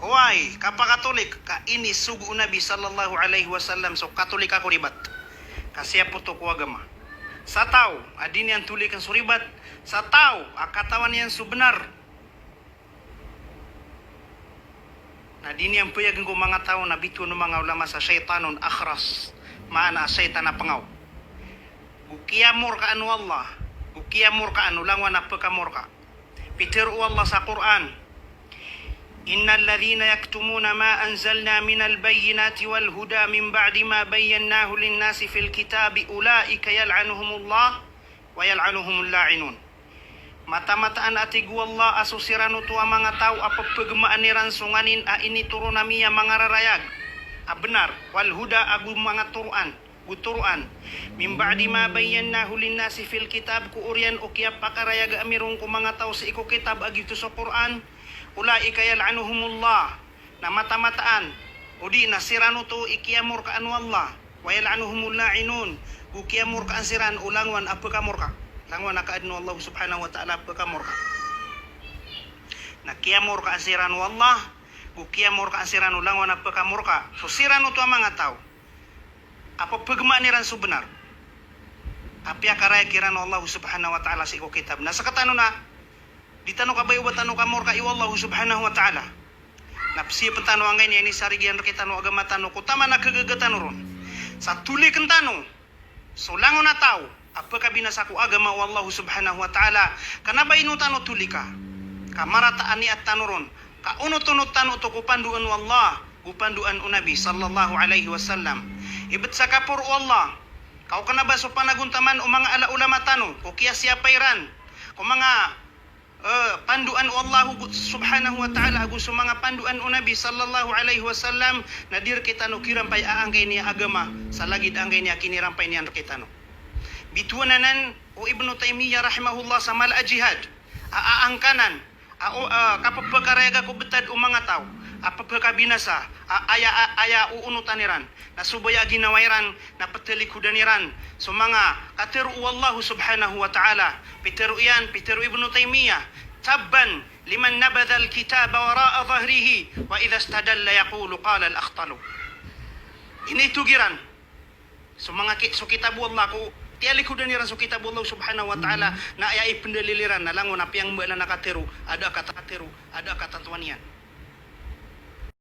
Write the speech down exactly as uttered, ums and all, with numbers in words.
Oway, kapakatolik ka inisogo o Nabi sallallahu alaihi wasallam so katolik ako ribat. Ka siyapoto ko agama. Sa taw a di niyan tolikn so ribat, sa taw a katawan iyan so bnar, na di niyan payagn ko manga taw na bitowan o manga ulama sa shaytanun akhras, maana a shaytan a pngaw. Go kiyamorkaan o Allah, go kiyamorkaan o langowan a pkamorka. Pitharo o Allah sa Qur'an, "Innal ladhina yaktumuna ma anzalna minal bayyinati wal huda min ba'di ma bayyannahu linnasi fil kitabi ulaika yal'anuhumullah wa yal'anuhumul la'inun." Mataan-mataan a tig o Allah a so siran oto a manga taw a pphagemaan iran so nganin a initoron ami a manga rarayag a bnar, wal huda, ago manga toroan, go toroan. Min ba'di ma bayyannahu linnasi fil kitab, ko oriyan o kiyapakarayag ami ron ko manga taw sii ko kitab a giyoto so Qur'an. Ulaika yal'anuhumullah. Na mataan-mataan, odi na siran oto i kiyamorkaan o Allah. Wa yal'anuhumul la'inun. Go kiyamorkaan siran o langowan a pkamorka. Langowan a kaadn o Allah subhanahu wa ta'ala a pkamorka. Na kiyamorkaan siran o Allah, go kiyamorkaan siran o langowan a pkamorka. So siran oto a manga taw a pphagemaan iran so bnar a piyakarayag kiran o Allah subhanahu wa ta'ala sii ko kitab. Na sktano na di tano kabaya o ba tano kamorkai o Allah subhanahu wa ta'ala. Na pziyapn tano angkaini a inisarigi iyan rktano o agama tano ko taman a khagaga tano ron. Sa tolikn tano so langon a taw a pkabinasa ko agama o Allah subhanahu wa ta'ala. Kna ba ino tano tolika, ka marata a niyat tano ron, ka onot-onot tano oto ko pandoan o Allah, go pandoan o Nabi sallallahu alaihi wasallam. Ibt sa kaporo o Allah, ka o kna ba so panagontaman o manga ala ulama tano ko kiyasiyapa iran ko manga eh, pandoan o Allah go, subhanahu wa ta'ala, ago so manga pandoan o Nabi sallallahu alaihi wasallam, na di rktano kirampay a angkaini a agama sa lagid angkaini a kinirampay niyan rktano. Bitowan anan o Ibnu Taymiyyah rahimahullah sa mala a jihad a, a angkanan a, o, a kapphakarayag ko btad o manga taw a pphakabinasa a aya, a aya oonotan iran. Na so baya a ginawa iran na ptalikodan iran so manga katharo o Allah subhanahu wa ta'ala. Pitharo iyan, pitharo Ibnu Taymiyyah, "Tabban liman nabadhal kitaba wara'a dhahrihi, wa idha istadalla yaqulu qala al-akhtalu." Initog iran so manga ki-, so kitab o Allah ko tiyalikodan iran so kitab o Allah subhanahu wa ta'ala, na aya ipndalil iran na langon a piyangmbaalan a katharo a da a kata-, katharo a da a katantowan iyan.